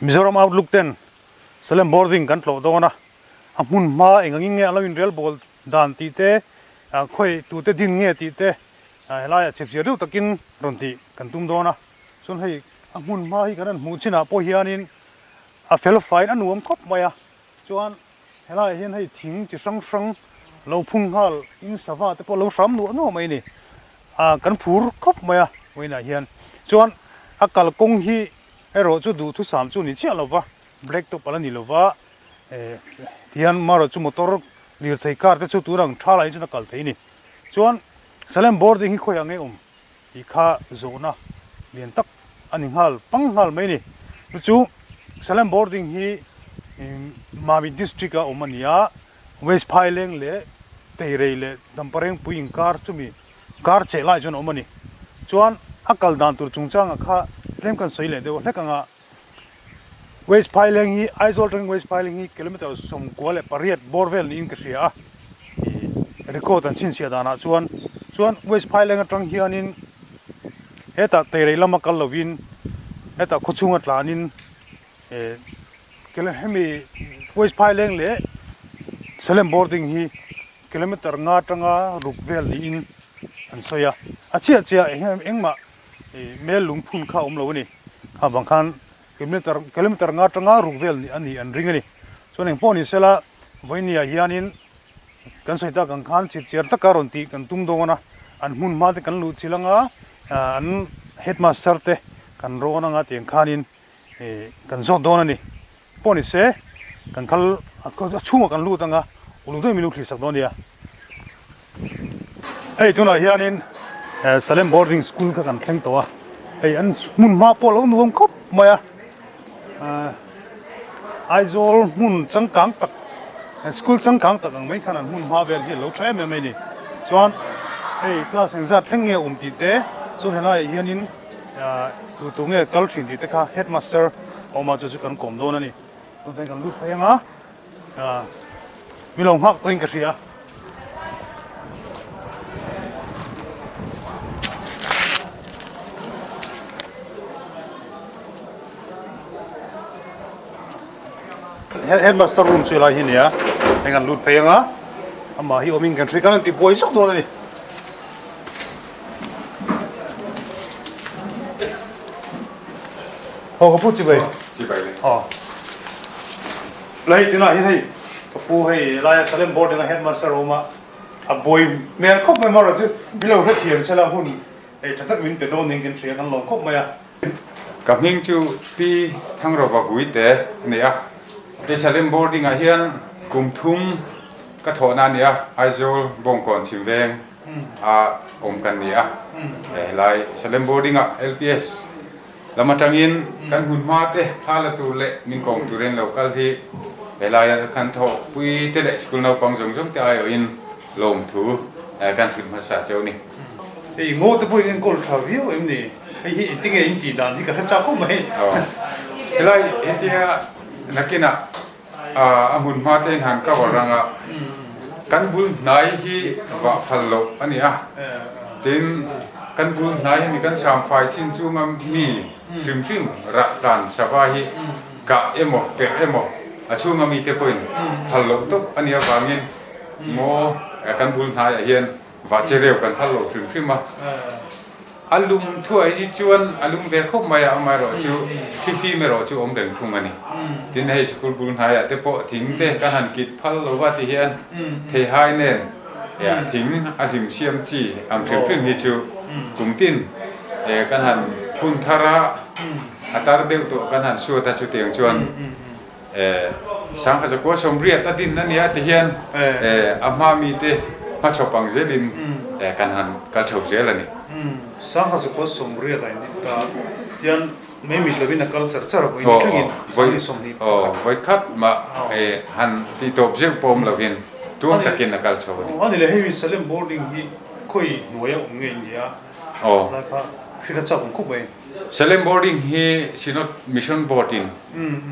Mizoram Outlook ten Salem Boarding kan tlawh dawn a, a hmun hma eng angin nge a lo inrel bawl dan tih te, khawi tute din nge tih te helaiah chhipchhiar deuh takin rawn tih kan tum dawn a. Chuan hei a hmun hma hi kan han hmuh chinah pawh hianin a fel faiin a nuam khawp mai a, chuan Helaiah hian hei thing chi hrang hrang lo phung nghal in sava te pawh lo hram nuah nuah mai a ni. Ah kan phur khawp mai a vawiinah hian. Chuan a kalkawng hi erawh chu duhthusam chu ni chiah lo va, black top a la ni lo va, eh tihian marawh chu motor lirthei car te chu tun ang tha lai chuan a kal thei a ni. Chuan Salem boarding hi khawiah nge awm? Tih kha zawhna lian tak a ni nghal pang nghal mai a ni. Chu chu Salem Boarding hi Mamit District a awm a ni a, West Phaileng leh Teirei leh Damparengpui inkar chumi kar cheh lai chuan a awm a ni. Chuan a kal dan tur chungchangah kha tlem kan sawi leh deuh hlek ang a. West Phaileng hi Aizawl atangin West Phaileng hi kilometre 98 bawr vel niin ka hria a, ih record an chhinchhiah danah chuan. Chuan West Phaileng atang hianin hetah Teirei lama kal lovin hetah khawchhunga tlanin eh hemi West Phaileng leh Salem boarding hi kilometre nga atanga ruk vel niin an sawi a. A chiah chiah engmah Ih mel lungphun kha a awm lo a ni. Kha vang khan kilometer kilometer nga atanga ruk vel a nih an ring a ni. Chuan engpawh ni sela vawinia hianin kan sawi tak ang khan chipchiar taka rawn tih kan tum dawn a, an hmun hma te kan luh chilh anga an headmaster te kan rawn anga tiang khanin ih kan zawt dawn a ni. Pawh ni se kan kal a chhungah kan lut anga uluk deuhin min lo thlir sak dawn nia. Hei tunah hianin Salem boarding school kha kan thleng tawh a, hei an hmun hma pawh a lo nuam khawp mai a, Aizawl hmun changkang tak school changkang tak ang mai khan an hmun hma vel hi a lo tha em em mai a ni. Chuan hei class engzat thleng nge a awm tih te chuan helaiah hianin Tu tu nge kal thin tih te kha headmaster awma chu chu kan kawm dawn a ni. Tunah kan lut phei anga mi lo nghak pawhin ka hria. Headmaster room chu helai hi a ni a, hei kan lut phei anga amah hi awmin kan hria kan han ti buai zawk dawn a ni. Aw ka pu chibai. Chibai le. Aw. Lai tunah hian hei ka pu hei laia Salem boarding a headmaster awm a, a buai hmel khawp mai marawh chu min lo hrethiam sela hun hei tha tak min pe dawn niin kan hria kan lawm khawp mai a. Ka hming chu Pi Thangrova Guite a ni a, hei Salem boarding ah hian kum thum ka thawhna a ni a, Aizawl Bawngkawn Chhimveng a awm kan ni a, helai Salem boarding ah LPS lam atangin kan hun hma te thla la tur leh min kawm turin lo kal hi helaia kan thawhpui te leh school naupang zawng zawng te aiawhin lawmthu kan hrilh hmasa cheu a ni. Hei ngaw te pawhin enkawl tha viau em ni? Hei hi engtinge in tih dan hi ka hre chak khawp mai. Helai hetia nakinah A hmun hma te in han cover ang a, kan bul hnai hi vah phal loh a ni a, tin kan bul hnai hemi kan samfai chin chunga mi hrim hrim rah tlan sava hi kah emaw perh emaw a chhunga mi te pawhin phal loh tawp a nih avangin maw kan bul hnaiah hian vah che reu kan phal lo hrim hrim a. A lum thuah hi chuan a lum ve khawp mai a, amaherawh chu thlifim erawh chu awm reng thung a ni. Tin hei sikul bul hnaiah te pawh thing te kan han kit phal lo va ti hian theihai nen thing a hlim siam chi ang hrim hrim hi chu kum tin kan han phun thar a, a tar deuh tawh kan han suat a chutiang chuan Sangkha 1980 a din a nia ti hian a hma mite hmachhawp ang zelin kan han kal chho zel a ni. 1980 a indik ta hian mei mit lovin a kal char char a, vawi ni thlengin 2021. Vawi khat mah han tihtawp zeuh pawh awm lovin tuang takin a kal chho a ni. A ni le, hei Salem boarding hi khawi hnuaia awm nge nia lai kha hrilh a chak awm khawp mai. Salem Boarding hi Synod Mission Board in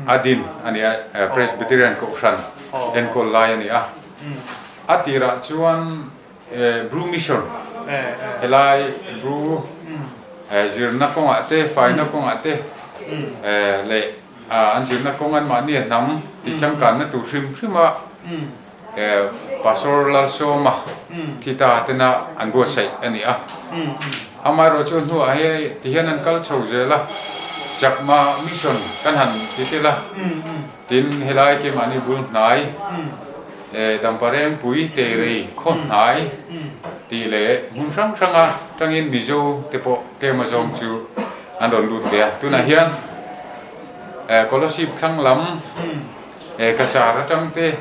a din a ni a, Presbyterian Kohhran enkawl lai a ni a. A tirah chuan Bru Mission helai Bru zirna kawngah te, faina kawngah te leh. an zirna kawng anmahni a hnam tih changkanna tur hrim hrim a Pastor Lalsawma thi ta tena an buatsaih a ni a. Amaherawhchu hnuah hei tihian an kal chho zel a, Chakma Mission kan han ti tel a, tin helai keimahni bul hnai Damparengpui Teirei khaw hnai tih leh hmun hrang hranga tangin Mizo te pawh tlem azawng chu an rawn lut ve a. Tunah hian Kolasib thlang lam Cachar atang te,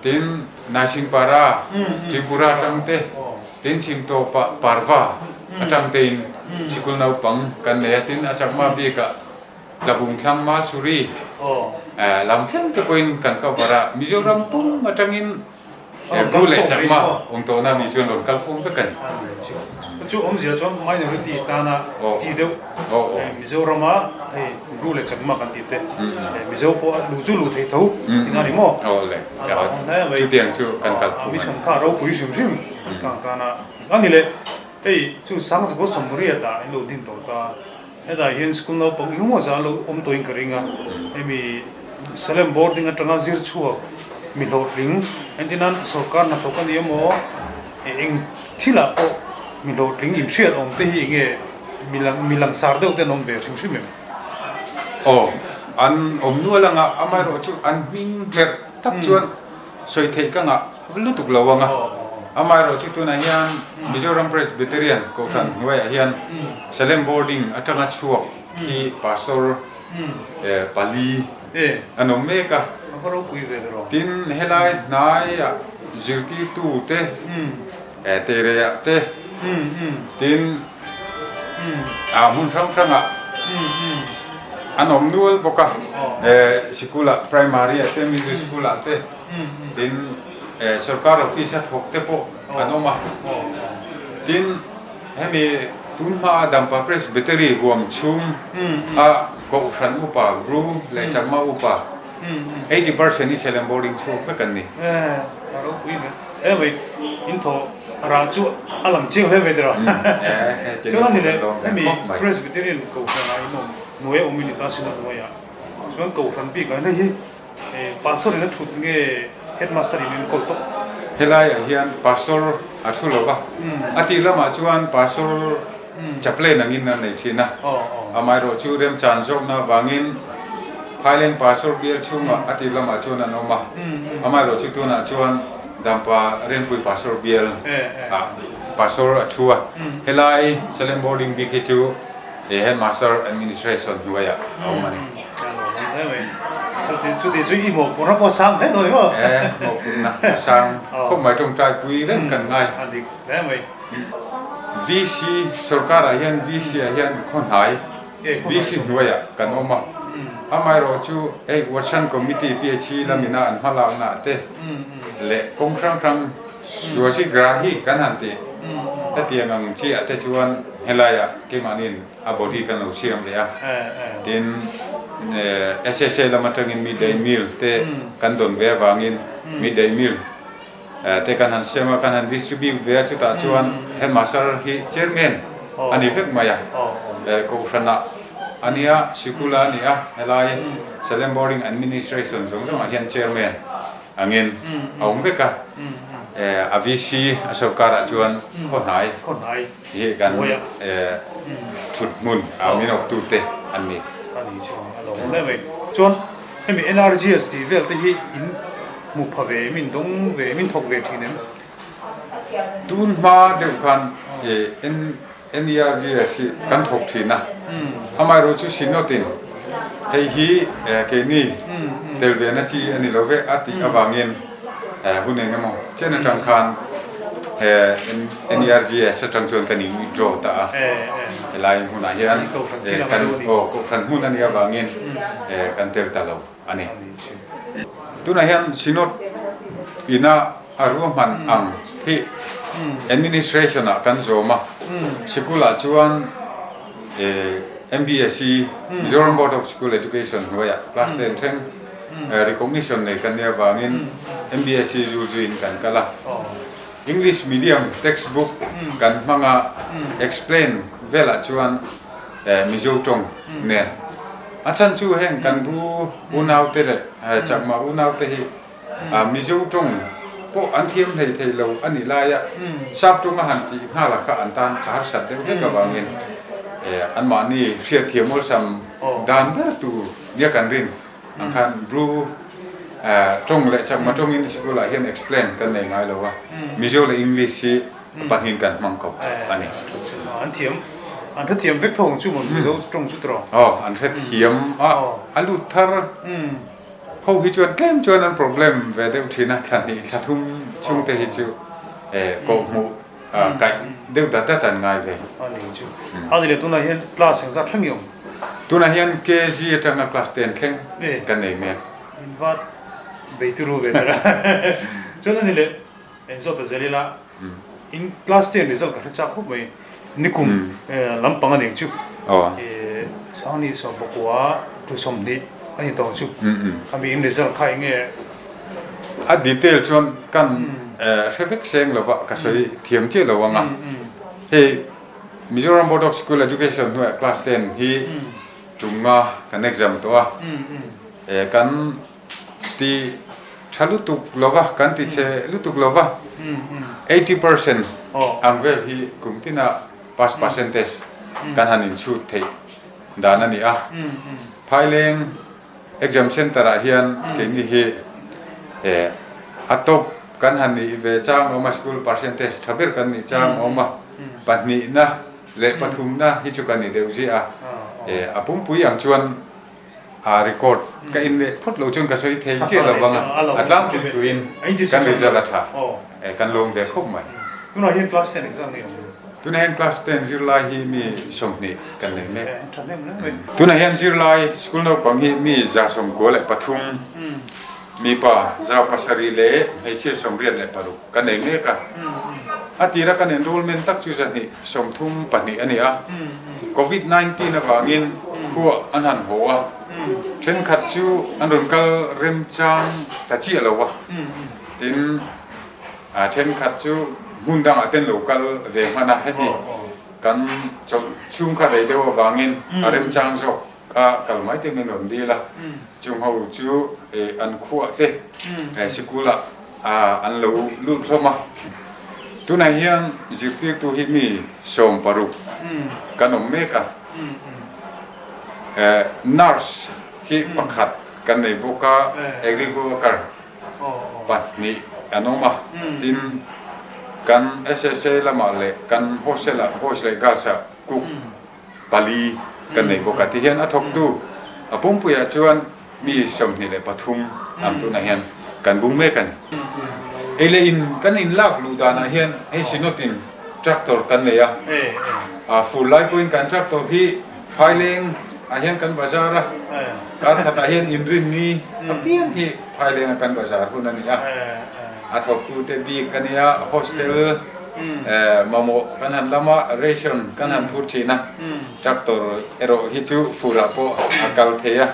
tin Naisingpara, Tripura atang te, tin Chhimtawpa Parva atang tein sikul naupang kan nei a, tin a chakma bikah Tlabung thlang Malsuri lam thleng te pawhin kan cover a, Mizoram pum atangin Bru leh Chakma awm tawhna mi chuan rawn kal khawm vek a ni. Chu awmzia chuan minority tana ti deuh Mizorama hei Bru leh Chakma kan tih te Mizo pawh a luh chu luh theih tho tihna a ni maw? Aw le, chutiang chu kan kal phung a ni. Mission kha ropui hrim hrim kang tana a ni le. Hei chu Sangzakaw Sawmriat ah in lo din tawh ta. Hetah hian school naupang engemaw zah lo awm tawhin ka ring a, hemi Salem boarding atanga zir chhuak mi hlawhtling entirnan sorkar hnathawk a ni emaw eng thilah pawh mi hlawhtling inhriat awm te hi enge mi langsar deuh te an awm ve hrim hrim em? Aw, an awm nual anga amaherawh chu an hming hmerh tak chuan sawi theih ka ngah lutuk lo ang a, amaherawhchu tunah hian Mizoram Presbyterian Kohhran hnuaiah hian Salem Boarding atanga chhuak hi Pastor pali an awm mek a, tin helai hnaiah zirtirtu te Teirei-ah te tin hmun hrang hrangah an awm nual bawk a, sikul-ah primary-ah te middle school-ah te tin sorkar office-a thawk te pawh an awm a, tin hemi tun hmaa Dampa Presbytery huam chhung a Kohhran upa Bru leh Chakma upa 80% hi Salem boarding chhuak vek an ni. Hemei in thaw rah chu a lang chiang hle mai tira. Chuan ani leh hemi Presbyterian Kohhran ah in awm hnuai a awm i ni ta sin a hnuai ah chuan Kohhran bik ah hian hei hi Pastor in a thut nge Headmaster in enkawl tawp. Helai ah hian Pastor a thu lo va, a tih lamah chuan Pastor Chaplain angin a nei thin a, amaherawhchu remchan zawkna avangin Phaileng Pastor bial chhungah a tih lamah chuan an awm a, amaherawhchu tunah chuan Dampa Rengpui Pastor bial ah Pastor a thu a, helai Salem Boarding bik hi chu Headmaster Administration hnuaiah a awm a ni. Chuti chu i mawhphurhna pawh a sang hle dawn maw? E, mawhphurhna a sang khawp mai tawngtaipui reng kan ngai. A dik hle mai. VC sorkar ah hian VC ah hian khaw hnai VC hnuai ah kan awm a, amaherawh chu hei Watson Committee PHE lamina an hma lakna ah te leh kawng hrang hrang Swasigrahi kan han tih hetiang ang chi ah te chuan helai ah keimahniin a body kan lo siam leh a, tin SSA lam atangin midday meal te kan dawn ve avangin midday meal Te kan han siam a, kan han distribute ve a, chutah chuan headmaster hi chairman a ni vek mai a, Kohhranah a nia, sikula a ni a, helai Salem Boarding Administration zawng zawngah hian chairman angin a awm vek a, a VC a sorkarah chuan khaw hnai hi kan thut hmun a min awptute an ni. Chuan Hemi NRGS tih vel te hi in hmu pha ve em, in dawng ve em, in thawk ve thin em? Tun hma deuh khan NERGS hi kan thawk thin a, amaherawh chu Synod in hei hi keini tel ve na chi a ni lo ve a tih avangin hun eng emaw chen atang khan NERGS atang chuan kan in withdraw ta a, helai hmunah hian kan aw kohhran hmun a nih avangin kan tel ta lo a ni. Tunah hian Synod ina a ruahman ang hi administration ah kan zawm a, sikulah chuan MBSE, Mizoram Board of School Education hnuaiah class ten thleng Recognition nei kan nih avangin MBSE zu zuiin kan kal a, English medium textbook kan hmang a, explain velah chuan Mizo tawng nen A chhan chu heng kan Bru unaute leh Chakma unaute hi Mizo tawng pawh an thiam hlei thei lo a nih laia Sap tawnga han tih nghal a kha an tan a harsat deuh hlek avangin anmahni hriatthiam awlsam dan ber tur nia kan rin ang khan Bru tawng leh Chakma tawngin sikul ah hian explain kan nei ngai lo a, Mizo leh English hi pahnihin kan hmang kawp a ni. An thiam, an hrethiam vek tho ang chu maw Mizo tawng chu tawh? Aw, an hrethiam a, a lut thar. Ho hi chuan tlem chuan an problem ve deuh thin a, thla hnih thla thum chhung te hi chu kawh hmuh kaih deuh dat dat an ngai ve. A ni chu. A ni le tunah hian class engzat thleng i awm? Tunah hian KG atanga class ten thleng kan nei mek. In va bei turu ve ber a. Chuan a ni le engzawt a zel ila In class ten result ka hre chak khawp mai. Nikum lampang a ning chu. Sangni sawmpakua thu 20 a ni tawng chu. Khami in result kha enge? A detail chuan kan hre vek seng lova ka sawi thiam chiah lo anga. Hei Mizoram Board of School Education hnuaiah class ten hi tumnga kan exam tawh a. Kan Ti tha lutuk lova, kan ti chhe lutuk lova, 80% ang vel hi kum tina pass percentage kan han inchhut theih dan a ni a. Phaileng exam centre ah hian keini hi a top kan han nih ve chang awm a, school percentage tha ber kan nih chang awm a, pahnihna leh pathumna hi chu kan ni deuh ziah a, a pumpui ang chuan A record ka in leh phawt lo chuan ka sawi thei chiah lo vang a, a tlangpui thuin kan result a tha e, kan lawm ve khawp mai. Tunah hian class ten exam nge awm lo? Tunah hian class ten zirlai hi mi 20 kan nei mek. Tunah hian zirlai school naupang hi mi 93, mipa 700 leh hmeichhia 86 kan nei mek a. A tira kan enrollment tak chu 232 a ni a. Covid 19 avangin khua an han haw a, thenkhat chu an rawn kal remchang ta chiah lo a, tin thenkhat chu hmun dangah te an lo kal ve hman a, hemi kan chawlh chhung kha rei deuh avangin a remchang zawk a kal mai te min rawn dil a, chung ho chu an khuah te sikul ah an lo lut hlawm a, tunah hian zirtirtu hi mi 16 kan awm mek a, nurse hi pakhat kan nei bawk a, agri worker pahnih an awm a, tin kan SSA lamah leh kan hostel ah boys leh girls ah cook pali kan nei bawk a, tihian a thawktu a pumpuiah chuan Mi 23 ang tunah hian kan bung mek a ni. Ei leh in kan in lak luh danah hian hei Synod in tractor kan nei a, a fur lai pawhin kan tractor hi Phaileng ah hian kan bazar a, kar khatah hian inrinni apiang hi Phaileng a kan bazar hun a ni a, a thawktute bik a nia, hostel mamawh kan han lam a, ration kan han phur thin a, tractor erawh hi chu furah pawh a kal thei a.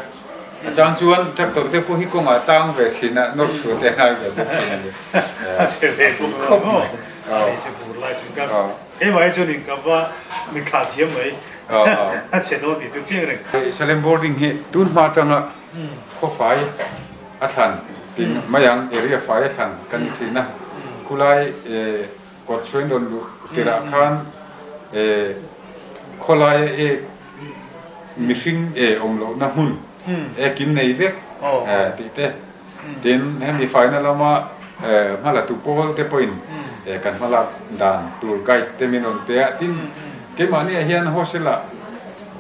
A chang chuan tractor te pawh hi kawngah tang ve thin a, nawr chhuah te a ngai ve bawk thin a ni. A che ve bawk lo maw? A ni chu fur lai chuan ka keimah hi chuan in ka va mi thlah thiam mai. A che dawn tih chu chiang reng. Salem boarding hi tun hma atanga khawfai a thlan tin mai ang, area fai a thlan kan ni thin a. Khulai kawt chhuain rawn luh tirah khan khawlaia ek Mihring e awm lohna hmun ek in nei vek tih te, tin hemi faina lama hmalatu pawl te pawhin kan hmalak dan tur guide te min rawn pe a, tin keimahniah hian hostel ah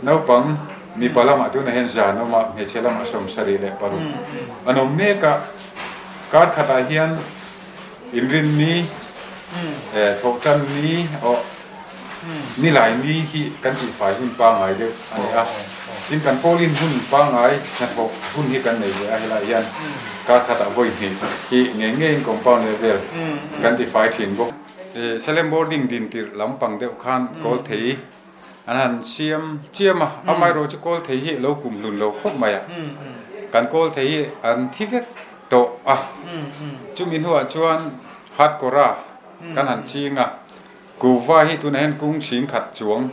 naupang mipa lamah tunah hian zan awm a, hmeichhe lamah 76 an awm mek a, kar khatah hian inrinni thawhtanni aw. Nilai ni hi kan tihfai hun pangngai deuh a ni a, tin kan Pauline hun pangngai hnathawk hun hi kan nei ve a, helaiah hian kar khatah vawi hnih hi ngei ngeiin compound level kan tifai thin bawk. Salem boarding din tirh lampang deuh khan kawl thei an han siam chiam a, amaherawh chu kawl thei hi a lo kum hlun lo khawp mai a, kan kawl thei hi an thi vek tawh a, chumi hnuah chuan hardcore-a kan han ching a. Kuhva hi tunah hian kung 10,000 chuang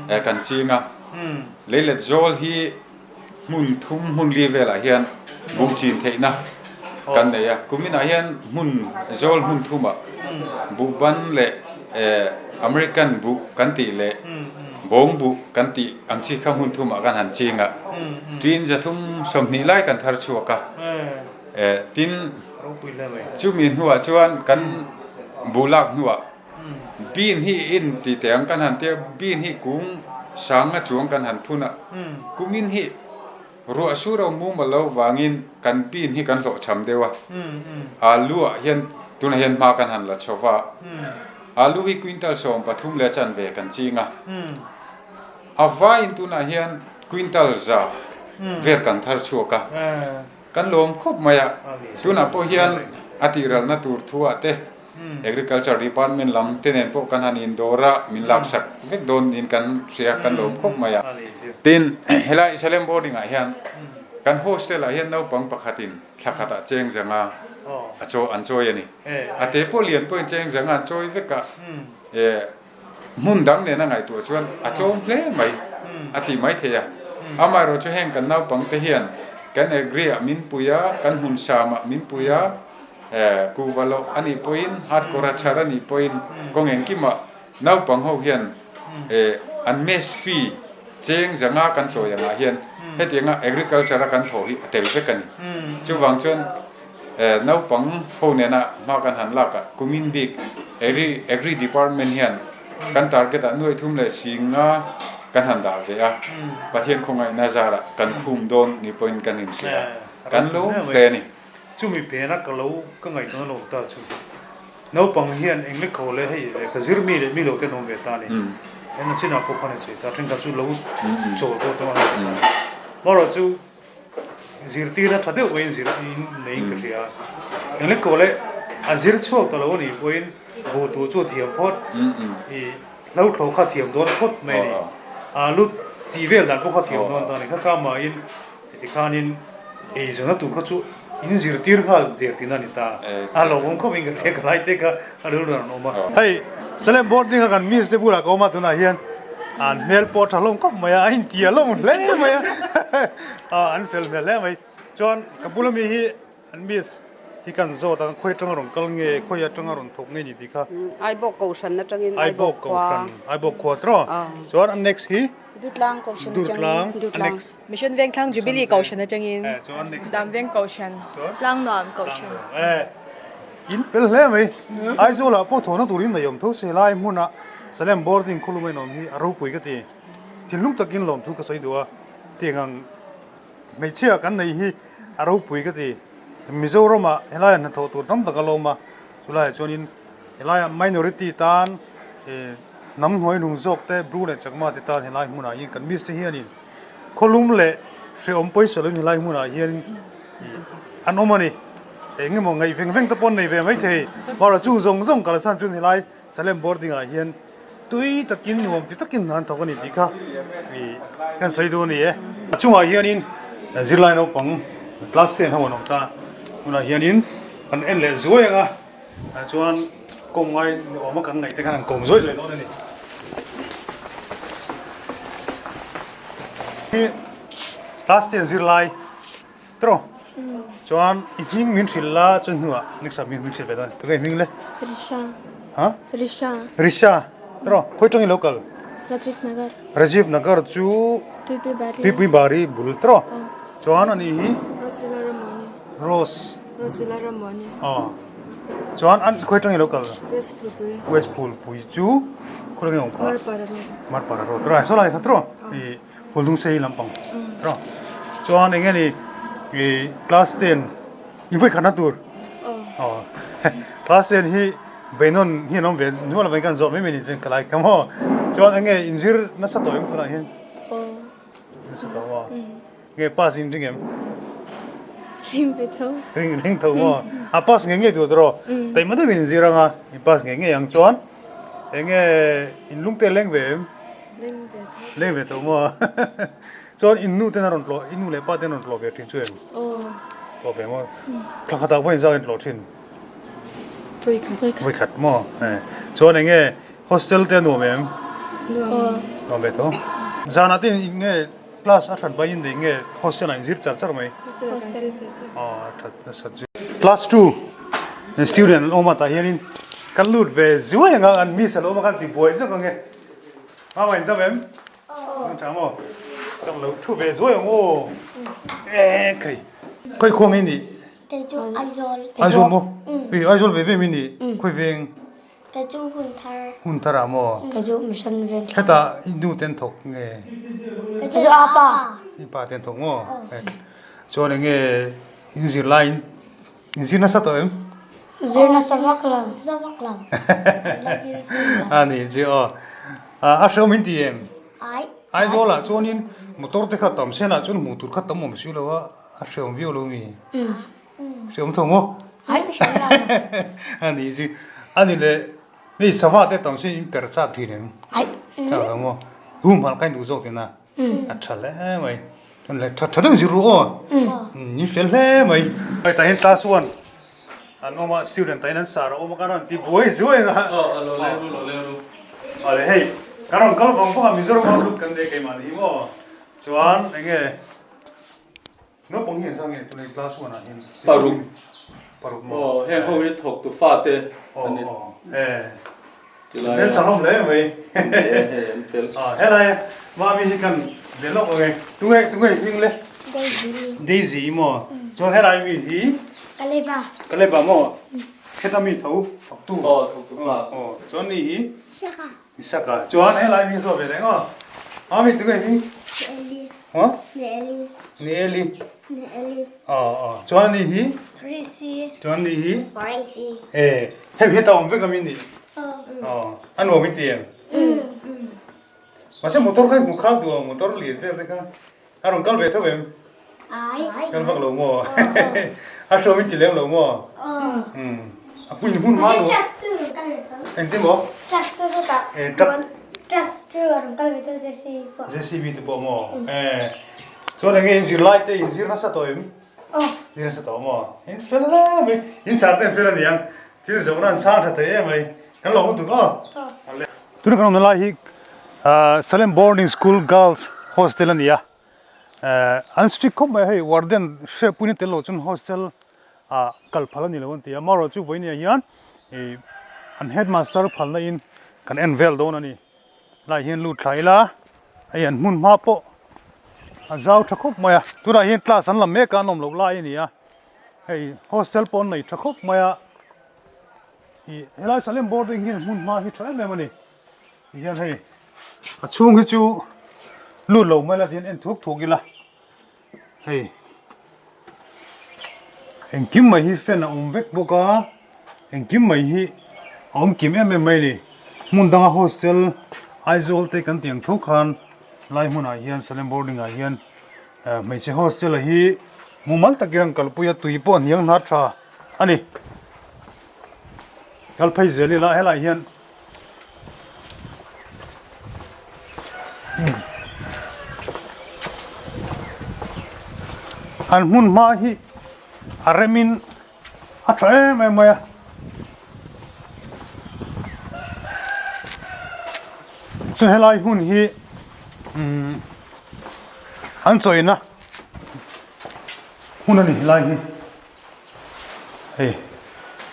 kan ching a, leilet zawl hi Hmun thum hmun li velah hian buh chin theihna kan nei a, kuminah hian hmun zawl hmun thumah buh ban leh American buh kan tih leh bawng buh kan tih ang chi kha hmun thumah kan han ching a, tin 320 lai kan thar chhuak a, tin chumi hnuah chuan kan buh lak hnuah Bean hi in ti teh ang kan han tia, bean hi kung sanga chuang kan han phun a, kumin hi ruah sur a mum a lo vangin kan bean hi kan hlawh cham deuh a, alu ah hian tunah hian hma kan han la chho va, alu hi quintal 13 leh chanve kan ching a, a vaiin tunah hian quintal za vel kan thar chhuak a. Kan lawm khawp mai a, tunah pawh hian a tihralna tur thu ah te Agriculture Department lam te nen pawh kan han indawr a, min laksak vek dawn niin kan hria, kan lawm khawp mai a. Tin, helai Salem Boarding ah hian kan hostel ah hian naupang pakhatin thla khatah cheng zanga a chaw an chawi a ni. A te pawh lian pawhin cheng zanga an chawi vek a, Hmun dang nena ngaihtuah chuan a tlawm hle mai a ti mai thei a. Amaherawh chu heng kan naupangte hian kan agri ah min pui a, kan hmun sam ah min pui a, kuhva loh a nih pawhin, hardcore a chhar a nih pawhin kawng engkimah naupang ho hian an mess fee cheng zanga kan chawi angah hian hetianga agriculture a kan thawh hi a tel vek a ni. Chuvang chuan Naupang ho nena hma kan han lak ah kumin bik Agri Agri Department hian kan target ah nuai thum leh singa kan han dah ve a, Pathian khawngaihna zarah kan khum dawn ni pawhin kan inhria a, kan lo hle a ni. Chumi pena ka lo ka ngaihtuahna lo ta chu naupang hian eng lek kho le hei lehkha zir mi leh mi lo te an awm ve ta a ni. Heng a chinah pawh khan insawi ta, thenkhat chu lo chawl pawh te an awm ve ta. Amaherawhchu Zirtirna tha deuh pawhin zir in neiin ka hria. Englet ko leh a zir chhuak ta lo a nih pawhin buh tur chu a thiam phawt. I hlo thlawh kha thiam dawn phawt mai a ni. A lu tih vel dan pawh kha thiam dawn ta a ni. Kha kha mahin tikhanin ei zawhna tur kha chu in zirtir nghal der tihna a ni ta. A hlauhawm khawpin ka hria ka lai te kha a rilru an awm a. Hei Salem boarding a kan miss te bulah ka awm a tunah hian an hmel pawh a tha hlawm khawp mai a, a intia hlawm hle mai a. Ah an fel hmel hle mai. Chuan ka bula mi hi an miss hi kan zawt a, khawi atanga rawn kal nge, khawi atanga rawn thawk nge ni tih kha. Aibawk Kohhran atangin Aibawk khua. Aibawk khua tawh. Chuan an next hi. Durtlang Kohhran atangin. Durtlang. Mission Vengthlang Jubilee Kohhran atangin. Damveng Kohhran. Tlangnuam Kohhran. In fel hle mai. Aizawlah pawh thawhna turin nei awm tho se helai hmuna Salem boarding khawlum a inawm hi a ropui ka ti. Thinlung takin lawmthu ka sawi duh a, tiang ang hmeichhia kan nei hi a ropui ka ti. Mizoramah helaiah hnathawh tur tam tak a lawm a, chulaiah chuanin helaiah minority tan hnam hnuai nung zawk te Bru leh Chakma te tan helai hmunah hian kan miss te hianin khawlum leh hrehawm pawisa loin helai hmunah hian an awm a ni. Eng emaw ngaih veng veng te pawh an nei ve maithei. Mahra chung zawng zawng kalsan chuan helai Salem boarding ah hian tui takin nuam ti takin an thawk a ni tih kha ih kan sawi duh a ni e. A chungah hianin zirlai naupang class ten ho an awm ta hunah hianin kan en leh zuai ang a chuan kawng ngai ni awm a kan ngaih te khan an kawm zuai zuai dawn a ni. Class ten zirlai Tiraw? Chuan i hming min hrilh la chuan hnuah next ah min hrilh ve dawn. Tunge i hming le? Risha. Ha? Risha. Risha. Tiraw? Khawi tawng i lo kal? Rajiv Nagar. Rajiv Nagar chu Tuipui Bari. Tuipui Bari bul tiraw? Chuan ani hi? Rosila Ramani. Rose. Rosila Ramani. Aw. Chuan an khawi tawng i lo kal? West Phulpui. West Phulpui chu khawi nge awm kha? Marpara Road. Marpara Road. Tiraw? Saw lai kha tiraw? I Phul sei lampang tiraw chuan eng nge ni ih class ten in vawi khatna tur aw class ten hi beinawn hi an awm ve nual avangin kan zawh mai mai ni chuan ka lai ka maw chuan eng nge inzir nasa tawh em tunah hian nasa tawh maw nge pass in ring em ring ve tho ring ring tho maw a pass ngei ngei tur tiraw taima deuhin inzir anga in pass ngei ngei ang chuan eng nge in lungte leng ve em. Leng ve tho maw? Chuan in nu ten a rawn tlawh, i nu leh pa ten a rawn tlawh ve thin chu em? Tlawh ve maw? Thla khatah pawh inzau in tlawh thin? Vawikhat. Vawikhat maw? Chuan eng nge hostel te a nuam em? Nuam. Nuam ve tho. Zanah te eng nge? Class a that bai in nei nge hostel ah in zir char char mai? Hostel ah kan zir char char. Aw a that nasa chu. Class 2 student an awm a tah hianin kan lut ve zuai anga an miss a lo awm a kan ti buai zawk ange. Mama in dam em? Aw. Tha maw? Kan lo thu ve zuai ang aw. E khai. Khoi khuang i nih? Kei chu Aizawl. Aizawl maw? Ui Aizawl ve ve mi nih? Khoi veng? Kei chu hun thar. Hun thar ah maw? Kei chu mission veng thlang. Hetah i nu ten thawk nge? Kei chu apa. I pa ten thawk maw? Chuan enge in zir lai in in zir nasa tawh em? Zir nasa vak lo. Nasa vak lo. La zir tawh lo. A ni chu aw. A hrehawm in ti em? Ai. Aizawl ah chuanin motor te kha tam sen ah chuan hmuh tur kha tam awm si lo a, a hrehawm viau lo mi? Hrehawm tho maw? Ai hrehawm lo. A ni chu. A ni le hei sava te tam sen in per chak thin em? Ai. Chak lo maw? Humhalh kha in duh zawk thin a. A tha hle mai. Chuan le tha tha deuh zir ru aw. Ni fel hle mai. Hei tah hian class one an awm a, student tah hian an sar a awm a, kan rawn ti buai zuai ang a. Aw a lo leng ru lo leng ru. Aw le hei kan rawn kal vang vang a Mizoram outlook kan nei keimah ni hi maw. Chuan eng nge naupang hi an sang nge tunah class one ah hian. Paruk. Paruk maw. Aw heng ho hi thawk tu fate an ni. Aw aw e. Tilai Hmel tha hlawm hle mai. Ni e hei an fel. Ah helai mami hi kan ve lawk ang e. Tunge tunge i hming le? Daisy. Daisy maw? Chuan helai mi hi? Kaleba. Kaleba maw? Heta mi tho thawktu. Aw thawktu fa. Aw chuan ni hi? Isaka. Isaka. Chuan helai mi saw ve reng aw. Mami tunge i hming? Nelly. Huh? Nelly. Nelly. Nelly. Aw aw chuan ni hi? Risi. Chuan ni hi? Risi. E hemi hi ta awm vek ami nih? Aw a nuam i ti em? Mahse motor kha i hmu khak duh ang motor lian vel te kha a rawn kal ve tho em? Ai. Kal vak lo maw? A hrawm in ti lem lo maw? A hmun hmun hma lo. Truck chu rawn kal ve tho. Engtin maw? Truck chu chutah. E truck. Truck chu a rawn kal ve tho JCB pawh. JCB te pawh maw? E chuan enge in zirlai te in zir nasa tawh em? Thil nasa tawh maw? In fel hle mai. In sar te an fel a niang. Thil zawhna an chhang tha thei em mai. Kan lo hmu tuk aw. Tuna kan awmna lai hi Salem Boarding School Girls Hostel a ni a. An strict khawp mai a hei warden hriatpuina tel loh chuan hostel ah kal phal a ni lo an ti a. Amaherawhchu chu vawiin ah hian an headmaster phalna in kan en vel dawn a ni. Lai hian lut thla ila hei an hmun hma pawh a zau tha khawp mai a tunah hian class an la mek a an awm loh lai a ni a hei hostel pawh an nei tha khawp mai a ih helai Salem boarding hian hmun hma hi tha em em a ni ti hian hei a chhung hi chu lut lo mai la ti hian en thuk thuk ila hei engkim mai hi fan a awm vek bawk a engkim mai hi a awm kim em em mai a ni hmun danga hostel Aizawl te kan tih ang tho khan lai hmunah hian Salem boarding ah hian eh hmeichhe hostel a hi mumal takin an kalpui a tui pawh a hniang hnar tha a ni kal phei zel ila helaiah hian. An hmun hma hi a remin a tha em em mai a. Chuan helai hun hi umm an chawina hun a ni helai hi. Hei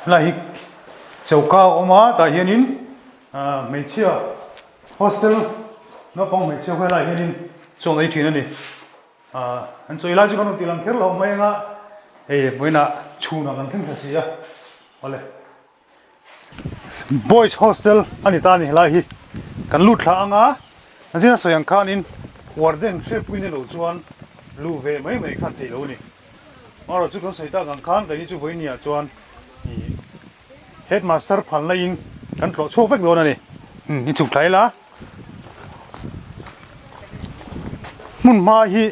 helai hi choka a awm a tah hianin ah hmeichhia hostel naupang hmeichhia ho helaiah hianin chaw ei thin a ni ah an chaw ei lai chu kan rawn tih lang kher lo mai anga hei vawiinah chhunah kan thleng thla si a awle. Boys hostel a ni ta a ni helai hi kan lut thla ang a a zir a sawi ang khanin warden hriatpui ni lo chuan luh ve mai mai khan theih lo a ni amaherawhchu chu kan sawi tak ang khan keini chu vawiin ah chuan ih headmaster phalna in kan tlawh chhuak vek dawn a ni i chhuk thla ila hmun hma hi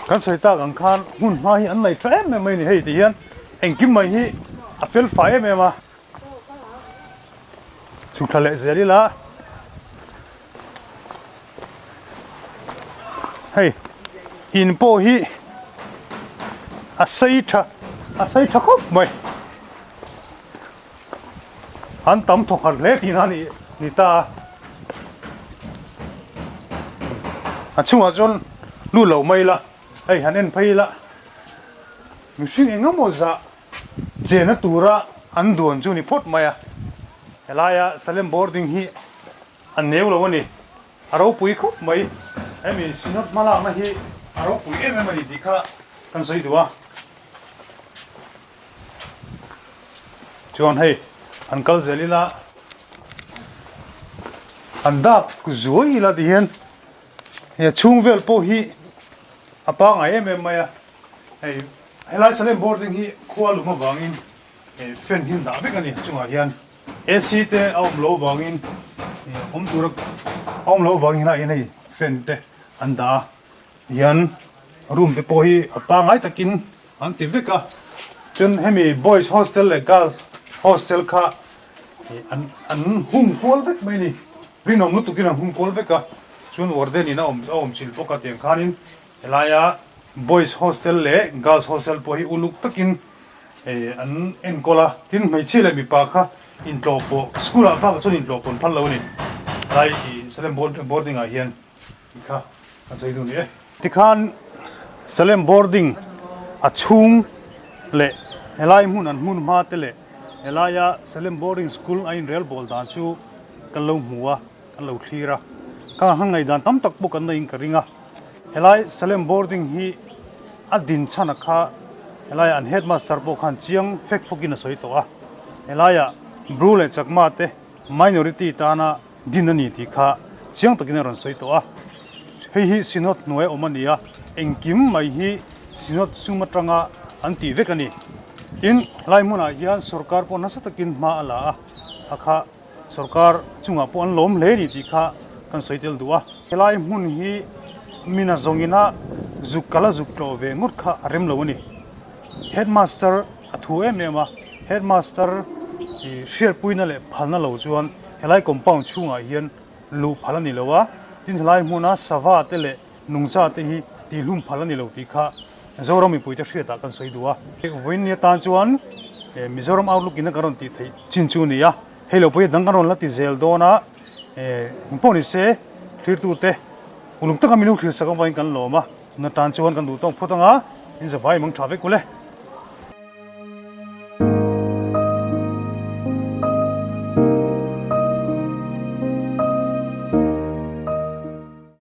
kan sawi tak ang khan hmun hma hi an nei tha em em mai a ni hei ti hian engkim mai hi a fel fai em em a chhuk thla leh zel ila hei in pawh hi a sei tha a sei tha khawp mai. An tam thawkhat hle tihna a ni ta a. A chungah chuan lut lo mai ila, hei han en phei ila, mihring eng emaw zah chenna tura an duan chu ni phawt mai a. Helaia Salem boarding hi a neu lo a ni. A ropui khawp mai. Hemi Synod hmalakna hi a ropui em em a ni tih kha kan sawi duh a. Chuan hei an kal zel ila an dak zuai ila ti hian hei a chhung vel pawh hi a pangai em em mai a hei helai Salem boarding hi khua lum avangin hei fan hi an dah vek a ni chungah hian AC te a awm loh avangin awm tura a awm loh avangin helaiah hian hei fan te an dah a. Hian room te pawh hi a pangai takin an ti vek a, chuan hemi boys hostel leh girls hostel kha an an hung kual vek mai a ni, rinawm lutukin an hung kual vek a, chuan warden in a awm a awm chilh bawk a tiang khanin helaia boys hostel leh girls hostel pawh hi uluk takin an enkawl a, tin hmeichhia leh mipa kha intlawh pawh school ah bakah chuan intlawh pawn phal lo a ni, helai Salem boarding ah hian. Tih kha kan sawi duh ni e. Tikhan Salem boarding a chhung leh helai hmun an hmun hma te leh helaia Salem boarding school a inrel bawl dan chu kan lo hmu a, kan lo thlir a. Ka han ngaihdan tam tak pawh kan neiin ka ring a. Helai Salem boarding hi a din chhan a kha helaia an headmaster pawh khan chiang fek fawkin a sawi tawh a. Helaia Bru leh Chakma te minority tana Din a ni tih kha chiang takin a rawn sawi tawh a, hei hi Synod hnuai awm a ni a, engkim mai hi Synod sum atanga an tih vek a ni. Tin, hlai hmunah hian sorkar pawh nasa takin hma a la a, a kha sorkar chungah pawh an lawm hle a ni tih kha kan sawi tel duh a. Helai hmun hi mina zawngina zuk kala zuk tlawh ve ngawt kha a rem lo a ni. Headmaster a thu em em a, Headmaster hriatpuina leh phalna lo chuan helai compound chhungah hian luh phal a ni lo a, tin helai hmuna sava te leh nungcha te hi tihhlum phal a ni lo tih kha Zoram mipuite hriatah kan sawi duh a. Vawiin ni atan chuan Mizoram Outlook in a kan rawn tih theih chin chu a ni a, hei lo pawh hi dang kan rawn la ti zel dawn a, engpawh ni se thirtute uluk taka minung thilsak avangin kan lawm a, tun atan chuan kan duh tawk phawt ang a, in zavai mang tha vek ule.